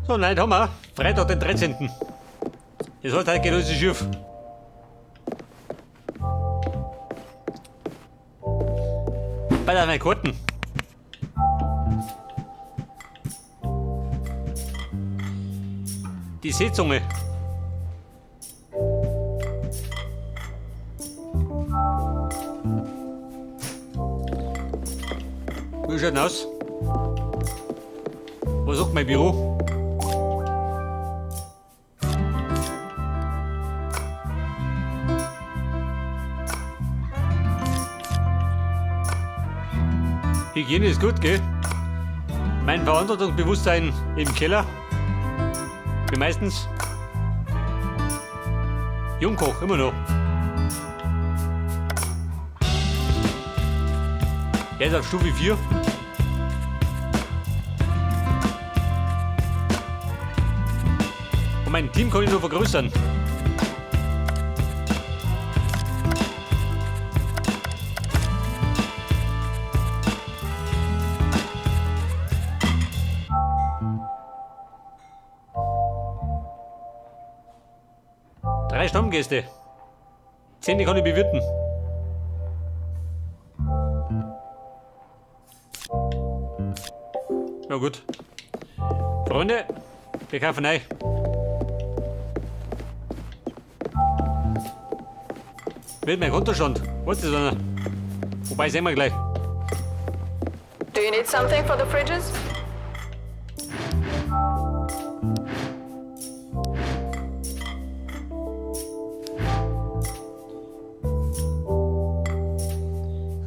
So, nein, haben wir. Freitag, den 13. Das heißt, heute geht alles schief. Bei deinen Karten. Die Seezunge. Wie schaut denn aus? Was sagt mein Büro? Hygiene ist gut, gell? Mein Verantwortungsbewusstsein im Keller. Wie meistens. Jungkoch, immer noch. Der ist auf Stufe 4. Und mein Team kann ich nur vergrößern. Drei Stammgäste. 10 kann ich bewirten. Na gut. Freunde, wir kaufen neu. Wird mein Kontostand. Was ist das einer? Wobei sehen wir gleich. Do you need something for the fridges?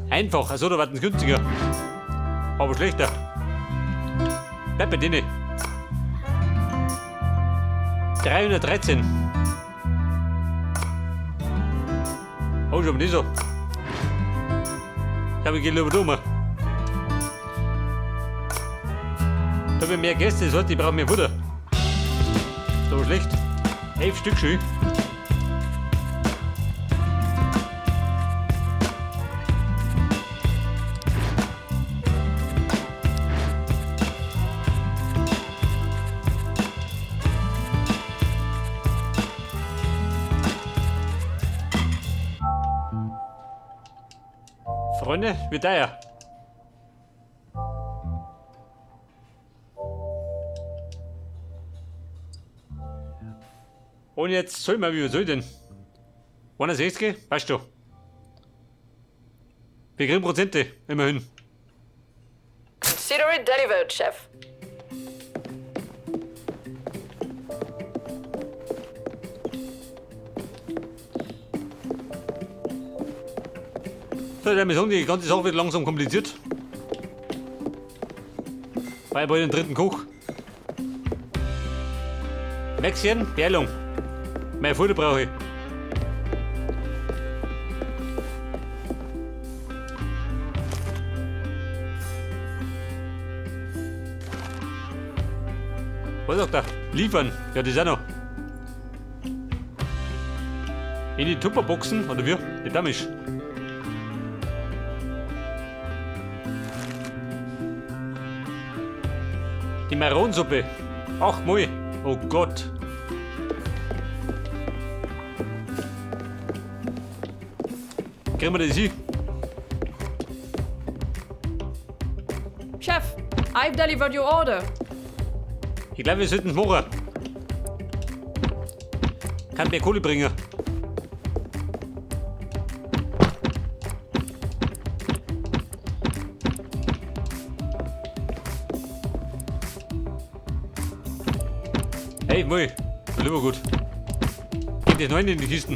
Einfach, also da wird es günstiger. Aber schlechter. Bleib bei denen. 313. Oh, schon nicht so. Ich glaube, ich gehe lieber dumm. Da habe ich mehr Gäste, das heißt, ich brauche mehr Futter. Ist aber schlecht. 11 Stück schön. Freunde, wird teuer. Und jetzt soll mal, wie soll denn? 61, weißt du. Wir kriegen Prozente, immerhin. Consider it delivered, Chef. So, ich sagen, die ganze Sache wird langsam kompliziert. Bei bald den dritten Koch. Maxchen, Berlung. Mein Futter brauche ich. Was sagt er? Liefern. Ja, das auch noch. In die Tupperboxen, oder wie? Die Damisch. Die Maronensuppe. Ach, moi. Oh Gott. Kriegen wir das hin? Chef, I've delivered your order. Ich glaube, wir sollten es machen. Kann mehr Kohle bringen. Hey, moi. Lieber gut. Geht das noch in die Kisten?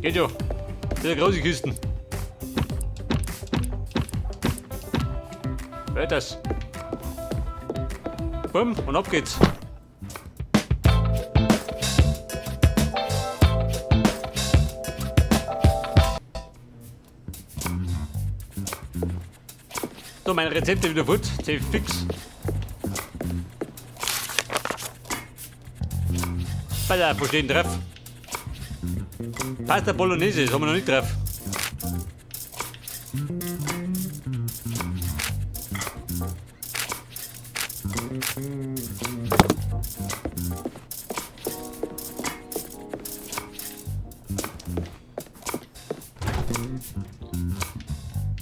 Geht ja. Das sind ja große Kisten. Hört das? Bumm, und ab geht's. So, meine Rezepte wieder fort. Safe fix. Bei wo steht denn drauf? Pasta Bolognese, das haben wir noch nicht drauf.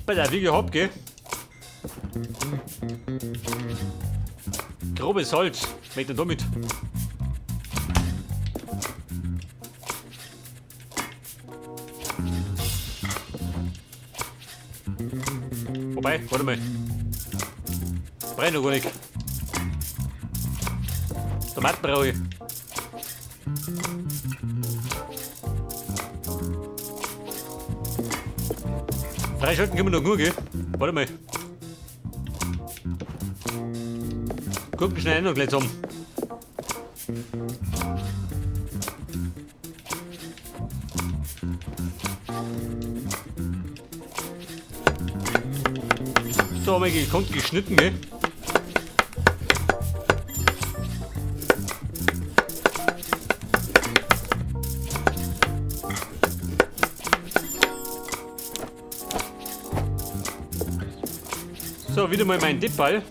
Bei der wie gehabt, gell? Grobes Holz. Mit denn damit? Wobei, warte mal. Brauche ich noch gar nicht. Tomaten brauche ich. Freischalten können wir noch gut, gell? Warte mal. Gucken schnell noch gleich zusammen. So, haben wir gekonnt geschnitten, gell? So, wieder mal mein Dippball.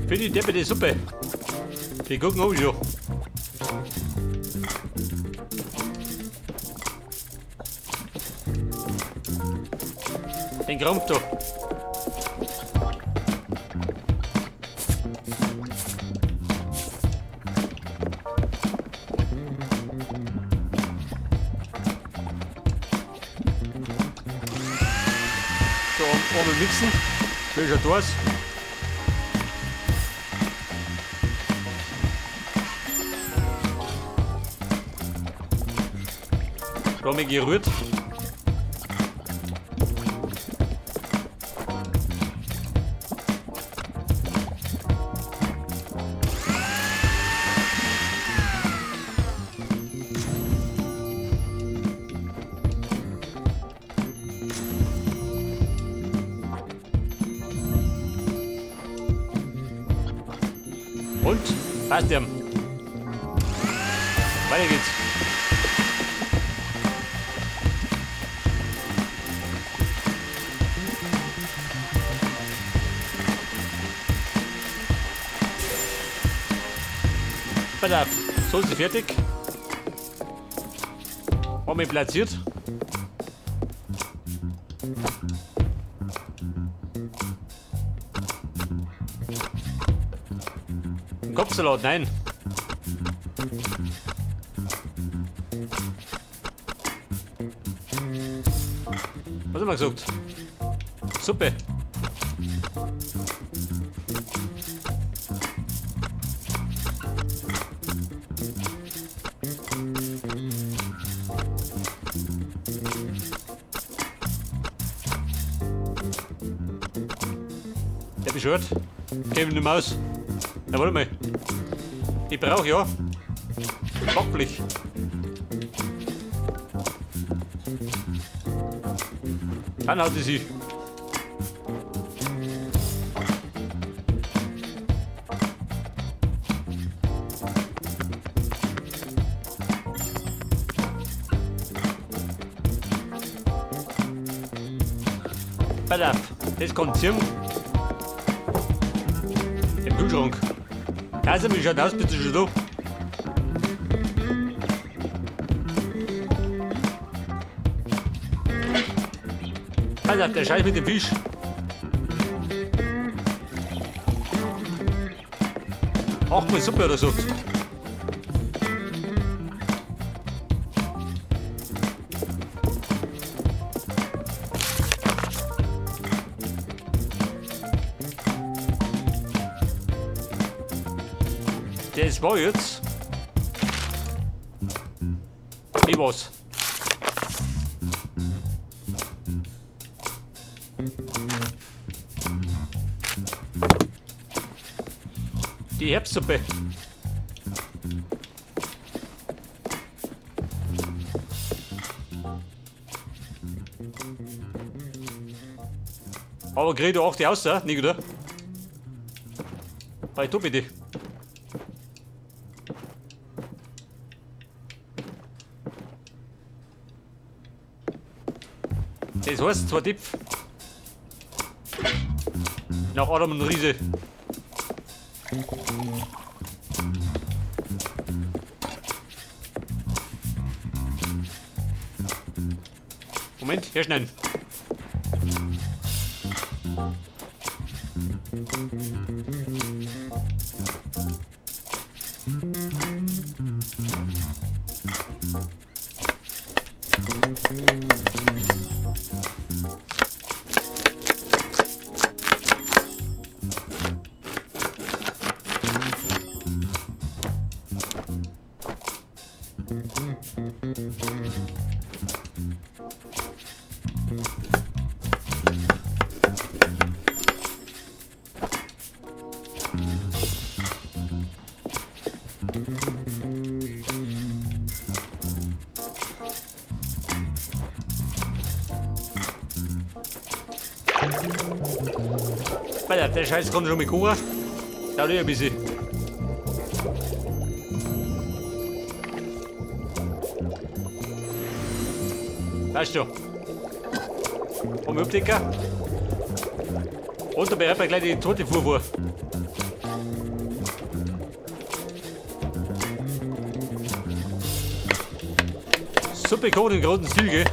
Für die depperte Suppe. Die gucken auch schon. Den Krampf da. So, einmal mixen. Wie schaut das? Da haben wir gerührt. Und passt ihm. Weiter geht's. Pass auf, Soße fertig. Haben wir platziert. Kopfsalat, nein. Was haben wir gesagt? Suppe. Der beschwört. Käme nicht mehr aus. Na, warte mal. Ich brauche ja Backblech. Dann hat sie sich. Pass auf, das kommt ziehen. Im Kühlschrank. Kaiser, wie schaut aus? Bist du schon da? Pass auf, der Scheiß mit dem Fisch. Achtmal Suppe oder so. Das war jetzt. Ich was. Die Herbstsuppe. Aber krieg du auch die aus, nicht, oder? Bei du bitte. Das heißt, zwei Tipf. Nach Adam und Riese. Moment, herschneiden. Alter, der Scheiß kann schon mit kochen. Dauert eh ein bisschen. Weißt du. Vom Abdecker. Und da bereiten wir gleich die zweite Fuhr vor. Suppe kochen im großen Stil, gell?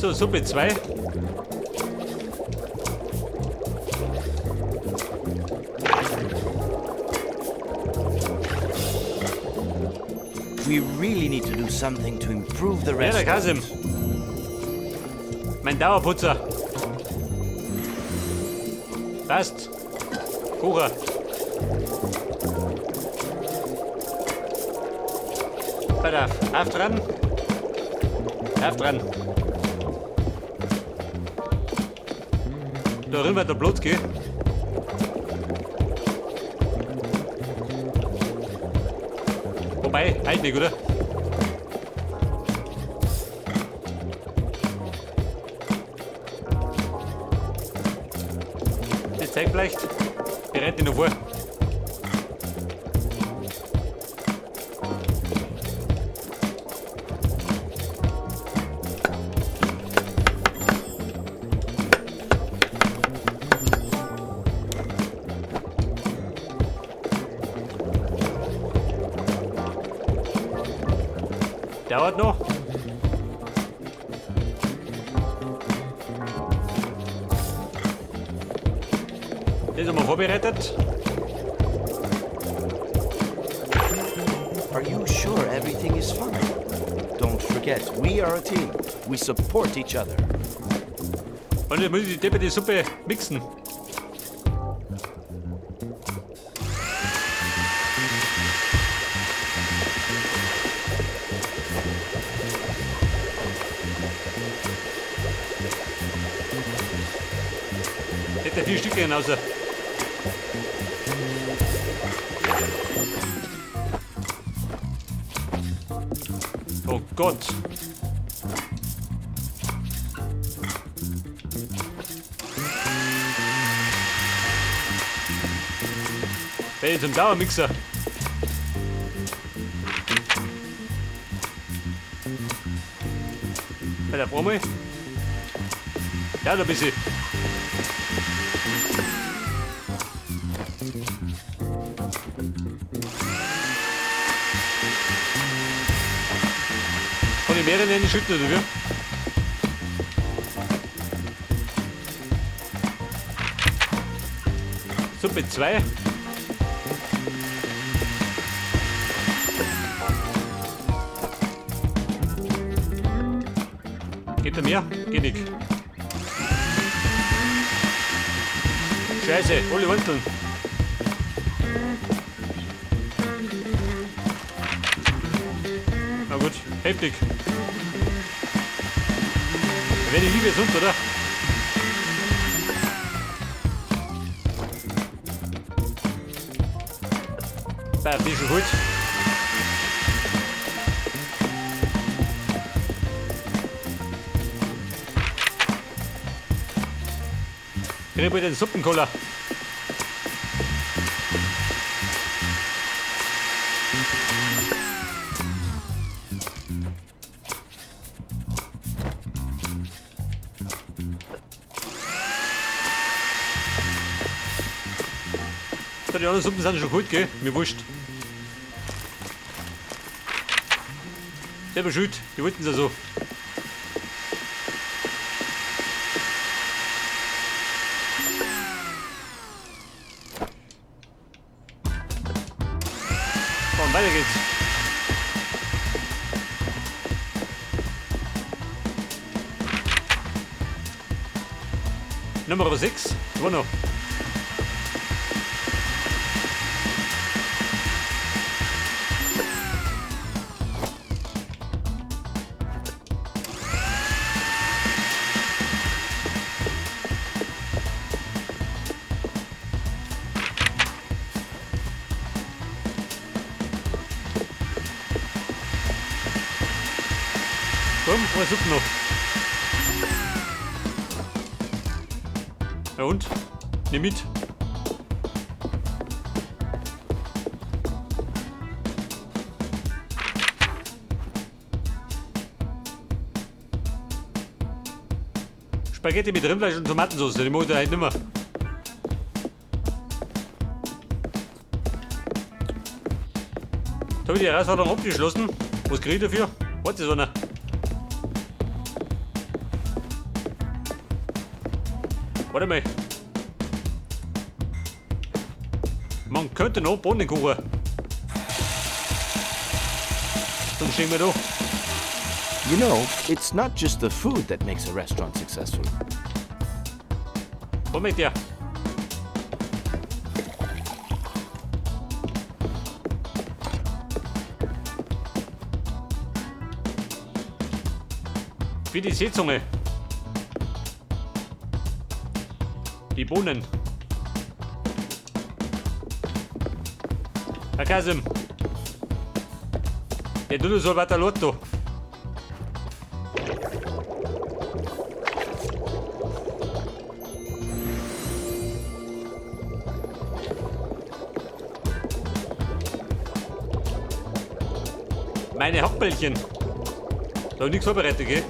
So, Suppe 2. We really need to do something to improve the Ja, der restaurant. Kasim. Mein Dauerputzer. Passt. Kocher. Pass auf. Auf dran. Auf dran. Da drin wird der Blut, gell? Wobei, halt nicht, oder? Das zeigt vielleicht. Bereite dich noch vor. Dauert noch. Das haben wir vorbereitet. Are you sure everything is fine? Don't forget, we are a team. We support each other. Und jetzt muss ich die Deppe die Suppe mixen. Hätte 4 Stücke hinaus. Oh Gott. Hey, zum Dauermixer. Bei der Promi. Ja, da bist du. Kann ich mehrere in die schütten, oder wie? Suppe 2. Geht da mehr? Geht nicht. Scheiße, alle Wurzeln. Na gut, heftig. Da werde ich nie gesund, oder? Bei ein bisschen Holz. Krieg ich den Suppenkoller. So, die anderen Suppen sind schon gut, gell? Mir wurscht. Selber schuld, die wollten sie so. So, und weiter geht's. Nummer 6, war noch. Komm, eine Suppe noch. Ja und? Nimm mit. Spaghetti mit Rindfleisch und Tomatensauce, die mag ich halt nimmer. Da habe ich die Herausforderung abgeschlossen. Was krieg ich dafür? Warte, so einer. Warte mal. Man könnte noch Bohnen kochen. Dann stehen wir da. You know, it's not just the food that makes a restaurant successful. Wo mit dir? Wie die Seezunge. Die Bohnen. Herr Kasim. Der Dünne soll weiter Lotto. Meine Hackbällchen. Da hab ich nichts vorbereitet, gell?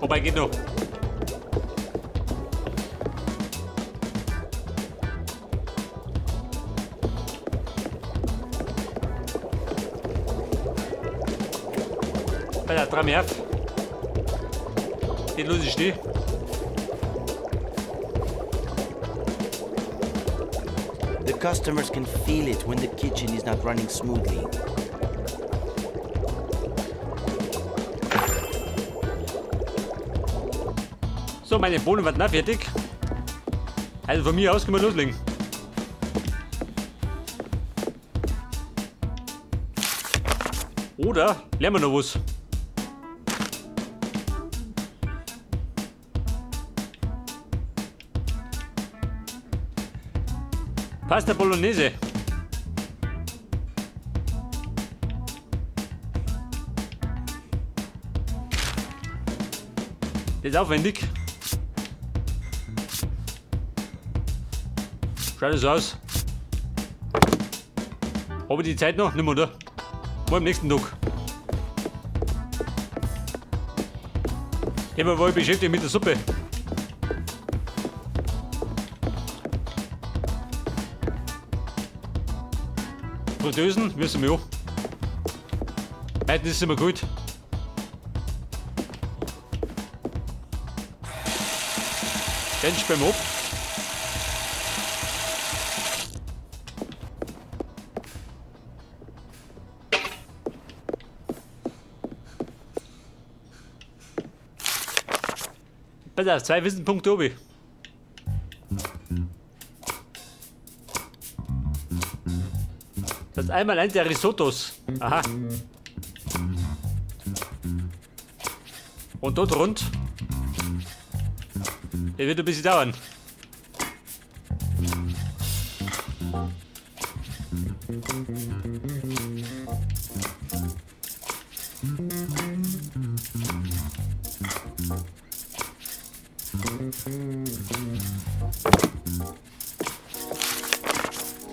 Wobei geht noch. Bei der Tram auf. Den los ich steh. The customers can feel it when the kitchen is not running smoothly. So, meine Bohnen werden auch fertig. Also von mir aus können wir loslegen. Oder lernen wir noch was. Pasta Bolognese. Das ist aufwendig. Schaut so aus. Habe ich die Zeit noch? Nicht mehr, oder? Mal am nächsten Tag. Immer war ich beschäftigt mit der Suppe. Fritteusen müssen wir auch. Meistens ist es immer gut. Dann sperren wir ab. Pass auf, 2 Wissenpunkte oben. Das ist einmal eins der Risottos. Aha. Und dort rund. Der wird ein bisschen dauern.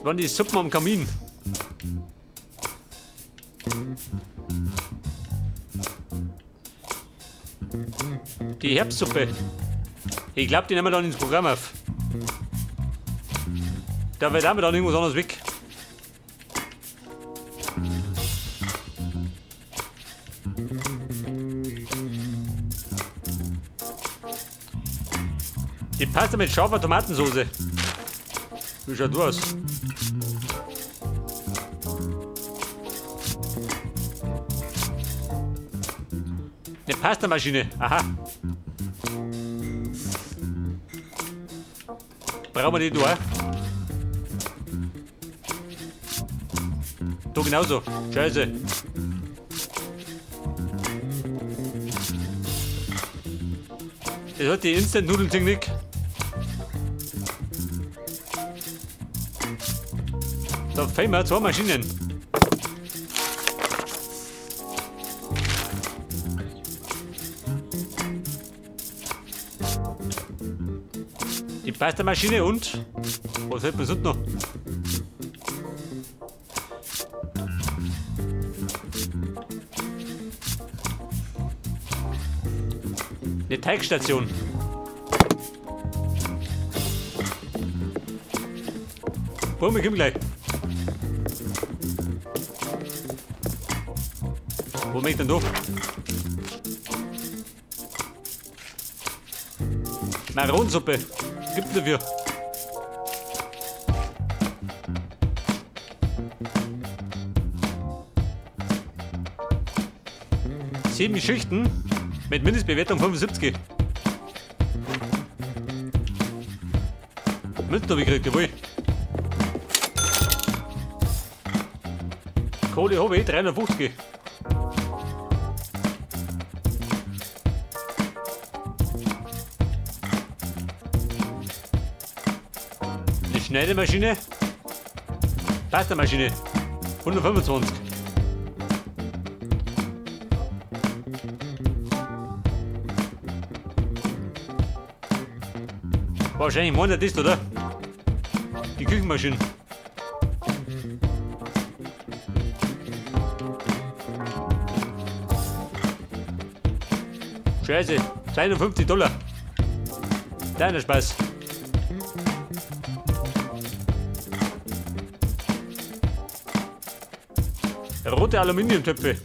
waren die Suppen am Kamin. Die Herbstsuppe. Ich glaube, die nehmen wir dann ins Programm auf. Da wird auch dann irgendwas anderes weg. Die Pasta mit scharfer Tomatensauce. Wie schaut du aus? Eine Pastamaschine. Aha. Brauchen wir die da auch? Da genauso. Scheiße. Das hat die Instant-Nudeln-Technik. Da fehlen mir zwei Maschinen. Die Pastamaschine und was fehlt mir sonst noch? Eine Teigstation. Boah, wir kommen gleich. Wo bin ich denn da? Maronensuppe. Was gibt's denn dafür? 7 Schichten mit Mindestbewertung 75. Münzen hab ich gekriegt, jawohl. Kohle hab ich, 350. Eine Schneidemaschine, Pastamaschine, 125. Wahrscheinlich meint er das, oder? Die Küchenmaschine. Scheiße, 250 $. Deiner Spaß. Rote Aluminiumtöpfe.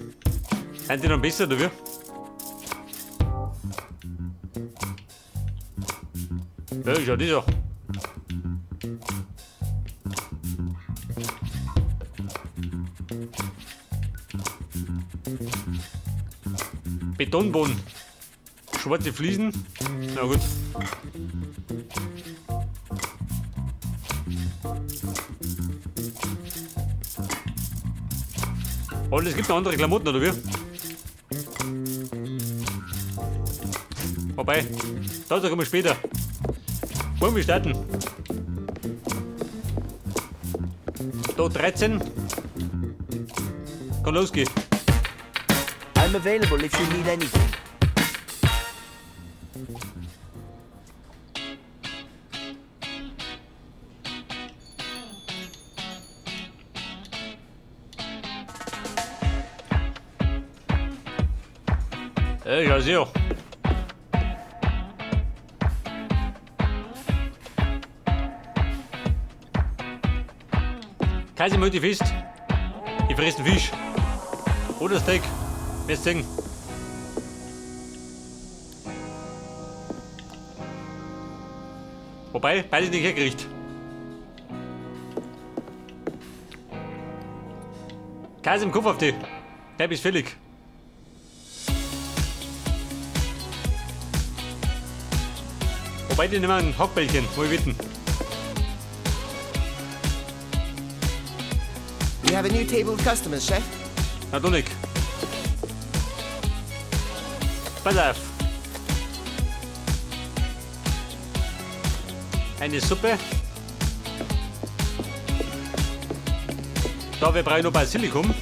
Sind die noch besser dafür? Ja, schau das an. Betonboden. Schwarze Fliesen. Na gut. Und es gibt noch andere Klamotten, oder wie? Wobei, dazu kommen wir später. Wollen wir starten? Da 13. Kann losgehen. I'm available if you need anything. Hey, ja, sicher. Käse möchte ich fest. Ich fresse einen Fisch. Oder Steak. Wir sehen. Wobei, beides nicht hergerichtet. Käse im Kopf auf die. Der ist fällig. Wobei, die nehmen ein Hackbällchen, muss ich bitten. We have a new table of customers, Chef. Natürlich. Pass auf. Eine Suppe. Da, wir brauchen noch Basilikum.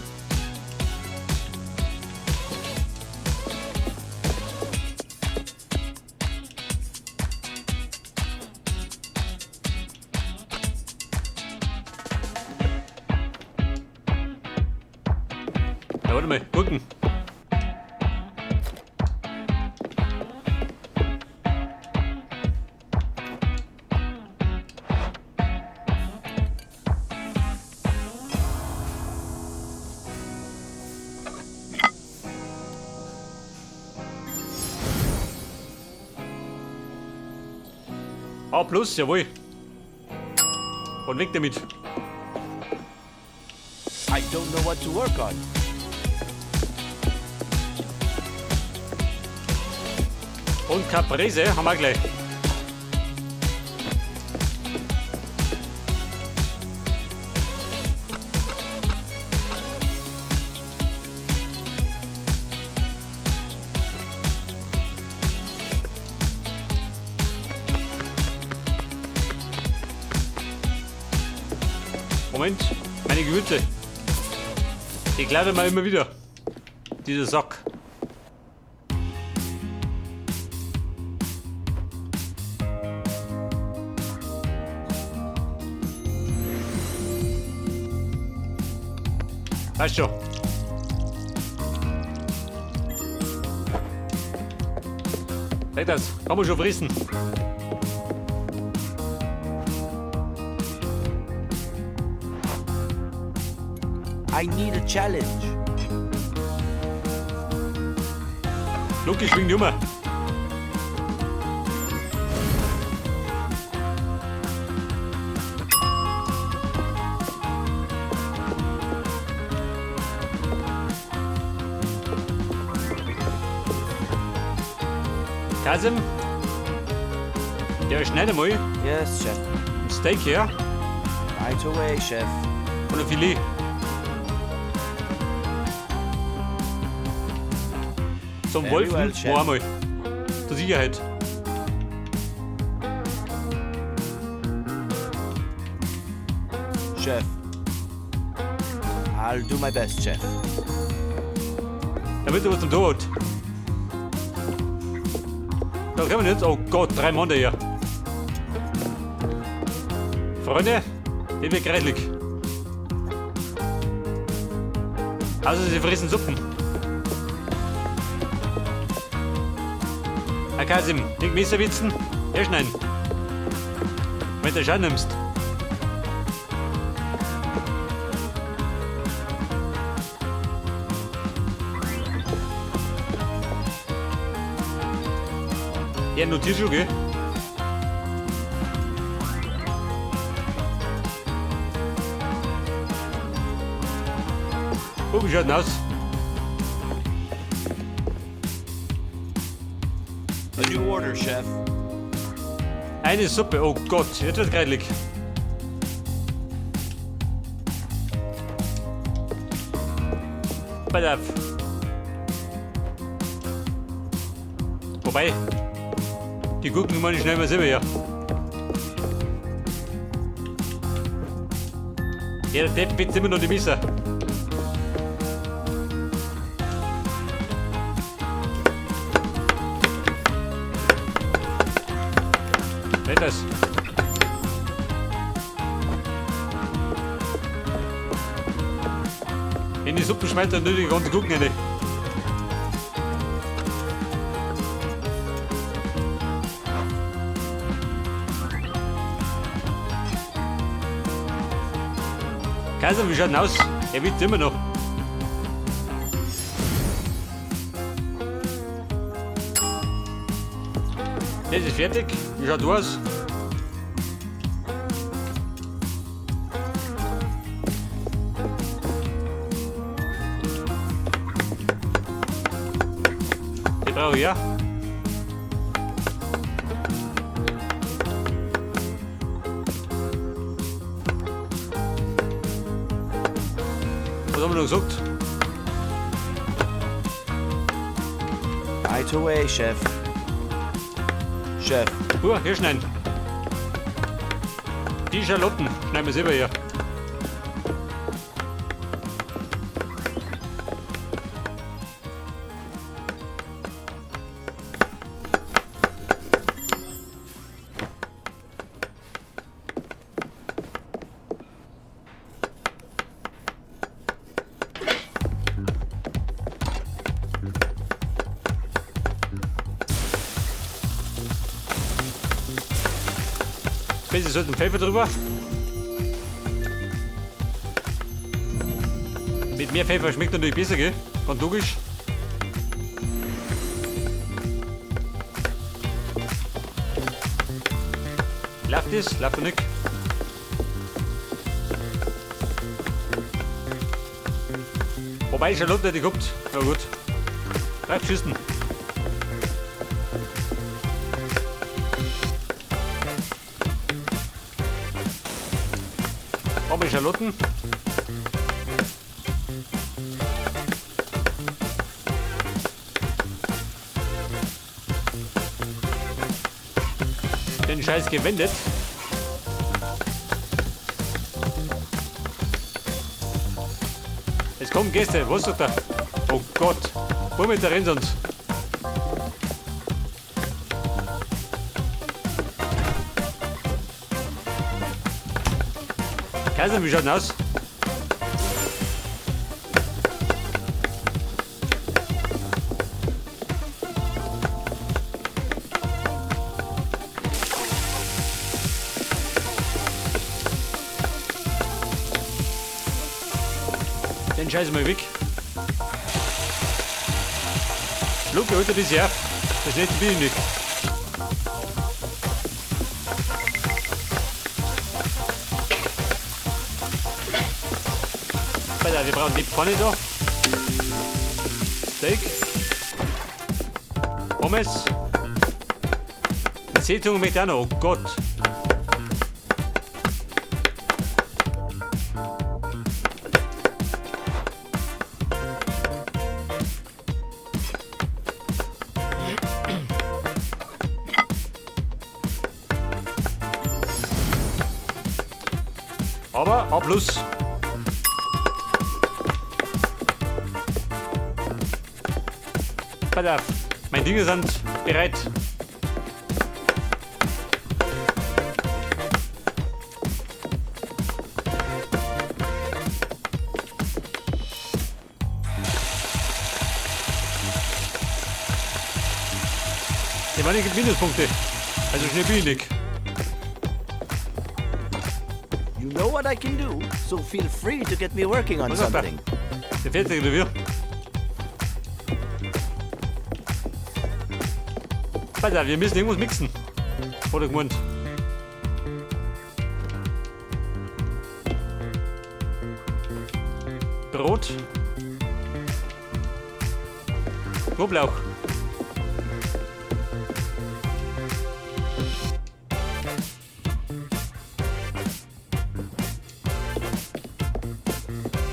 Ja, warte mal, Gurken. A plus, jawohl. Und weg damit. I don't know what to work on. Und Caprese haben wir gleich. Moment, meine Gewürze. Die kleidet man immer wieder. Dieser Sack. Weißt schon. Sag das, kann man schon fressen. I need a challenge. Luki schwingt immer. Kasim, der schneide mal Yes, Chef. ein Steak her Right away, Chef. und ein Filet. Zum Very Wolfen well, Chef. wo einmal. Zur Sicherheit. Chef. I'll do my best, Chef. Damit er was zum Tod. Da kommen wir jetzt. Oh Gott, 3 Monate hier. Freunde, die wird kreislig. Also sie fressen Suppen. Herr Kasim, nicht Messerwitzen, herschneiden. Wenn du schon nimmst. Ja, notiert schon, gell? Oh, wie schaut denn aus? A new order, Chef. Eine Suppe, oh Gott, jetzt wird kreidelig. Pass auf. Wobei, die Gurken meine ich schnell mal selber her. Ja, der Depp wird immer noch die Messer. Das. In die Suppe schmeißt dann nur die ganze Gurken rein. Kaiser, wie schaut denn aus? Er wird immer noch. Das ist fertig. Wie schaut du aus? Die brauche ich ja. Was haben wir noch gesagt? Right away, Chef. Chef. Hier schneiden. Die Schalotten schneiden wir selber her. Bisschen Salz und Pfeffer drüber. Mit mehr Pfeffer schmeckt natürlich besser, gell? Ganz logisch. Läuft das? Läuft noch nicht. Wobei, Schalotten hätte ich gehabt. Na gut. Draufgeschissen. Aber Schalotten. Den Scheiß gewendet. Es kommen Gäste, was sagt er? Oh Gott, womit der rennt uns? Kaiser, wie schaut denn aus? Den Scheiß mal weg. Luke, holt er das her. Das letzte bin ich nicht. Alter, wir brauchen die Pfanne da. Steak. Pommes. Seezunge möchte ich auch noch. Oh Gott. Aber A plus. Pass auf, meine Dinge sind bereit. Die meine gibt Minuspunkte. Also schnell bin ich nicht. You know what I can do, so feel free to get me working on Was sagt er? something. Der fertig oder wie? Pass auf, wir müssen irgendwas mixen. Hat er gemeint. Brot. Knoblauch.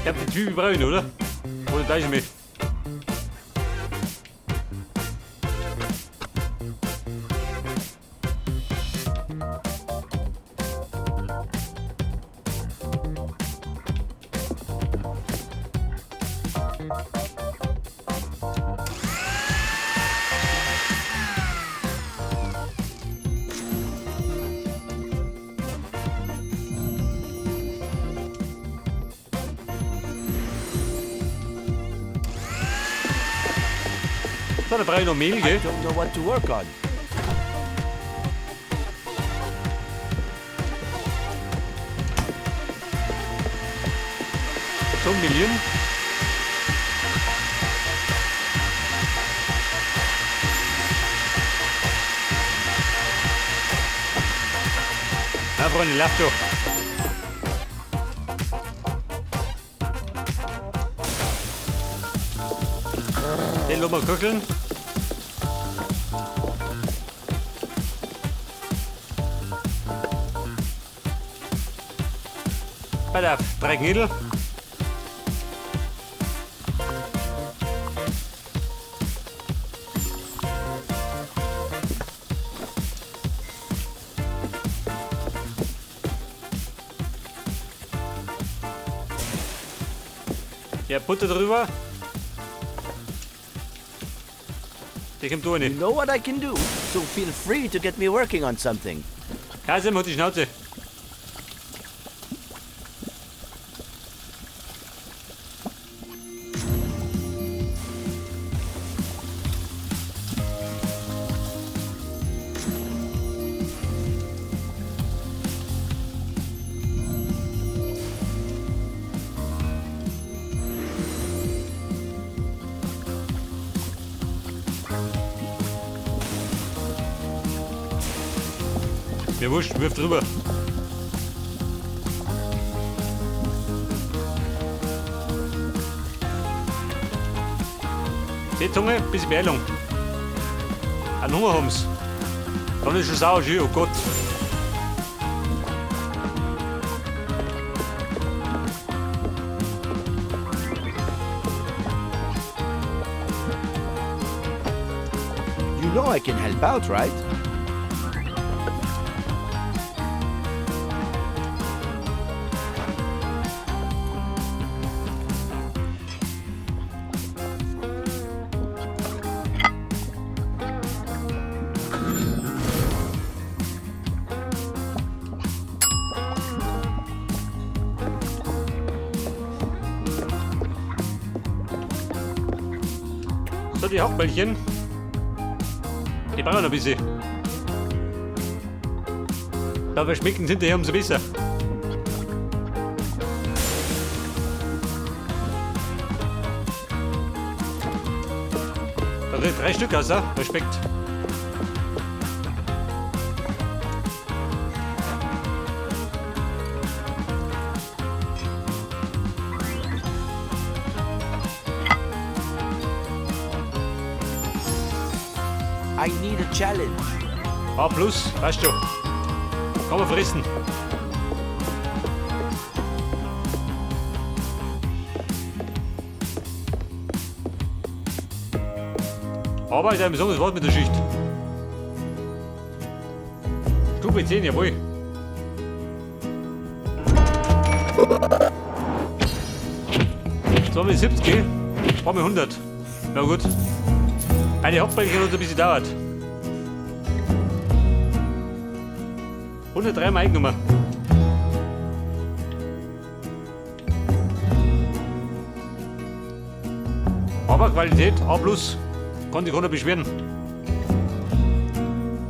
Ich hab die Zwiebel braun, oder? Oder da ist mich? So, da brauche ich noch Mehl, I gell? don't know what to work on. Zum Melieren. Na, Freunde, läuft schon. Den lassen wir köcheln. Pass auf, 3 Knödel. Ja, Butter drüber. Die kommt da rein. You know what I can do, so feel free to get me working on something. Kasim hat die Schnauze. Mir wurscht, wirf drüber. Seezunge, bisschen Beeilung. Einen Hunger haben's. Dann ist schon sauer schön, oh Gott. You know I can help out, right? So, die Hackbällchen. Die brauchen noch ein bisschen. Dabei schmecken sie hinterher umso besser. Da sind 3 Stück aus, Respekt. I need a challenge. A plus, weißt du. Kann man fressen. Aber ich habe besonders was mit der Schicht. Stufe 10, jawohl. 72, brauchen wir 100. Na gut. Eine Hauptbällchen hat ein bisschen dauert. 103 mal eingenommen. Aber Qualität A plus. Kann sich keiner beschweren.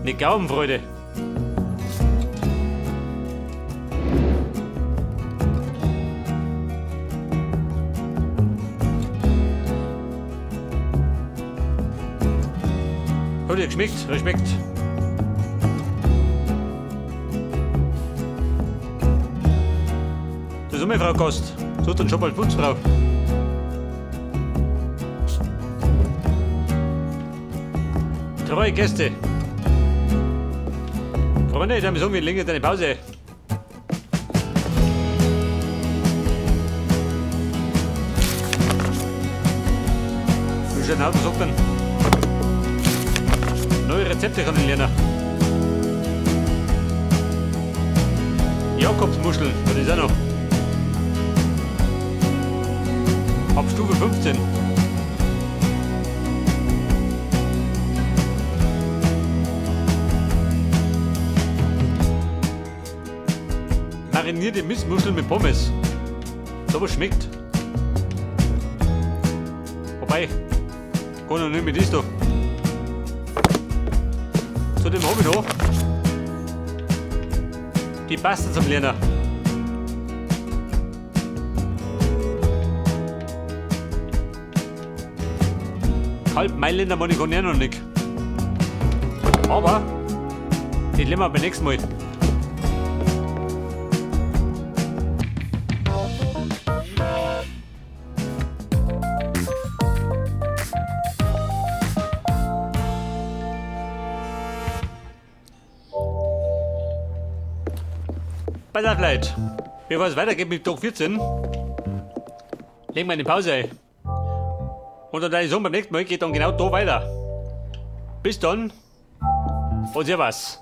Eine Gaumenfreude. Hat dir geschmeckt? Respekt. Das ist meine Frau Gast. So hat dann schon bald Putzfrau. Treue Gäste. Freunde, ich habe sagen, wir legen jetzt eine Pause. Wie schön Auto sagt dann. Neue Rezepte kann ich lernen. Jakobsmuscheln, das ist auch noch. Ab Stufe 15. Marinierte Miesmuscheln mit Pommes. So was schmeckt. Wobei, kann noch nicht mit ist da. Zudem hab ich noch die Pasta zum Lernen. Halb Mailänder mag ich noch nicht. Aber die lernen wir beim nächsten Mal. Pass auf, Leute. Bevor es weitergeht mit Tag 14, legen wir eine Pause ein. Und dann deine Sohn beim nächsten Mal geht dann genau da weiter. Bis dann und servus.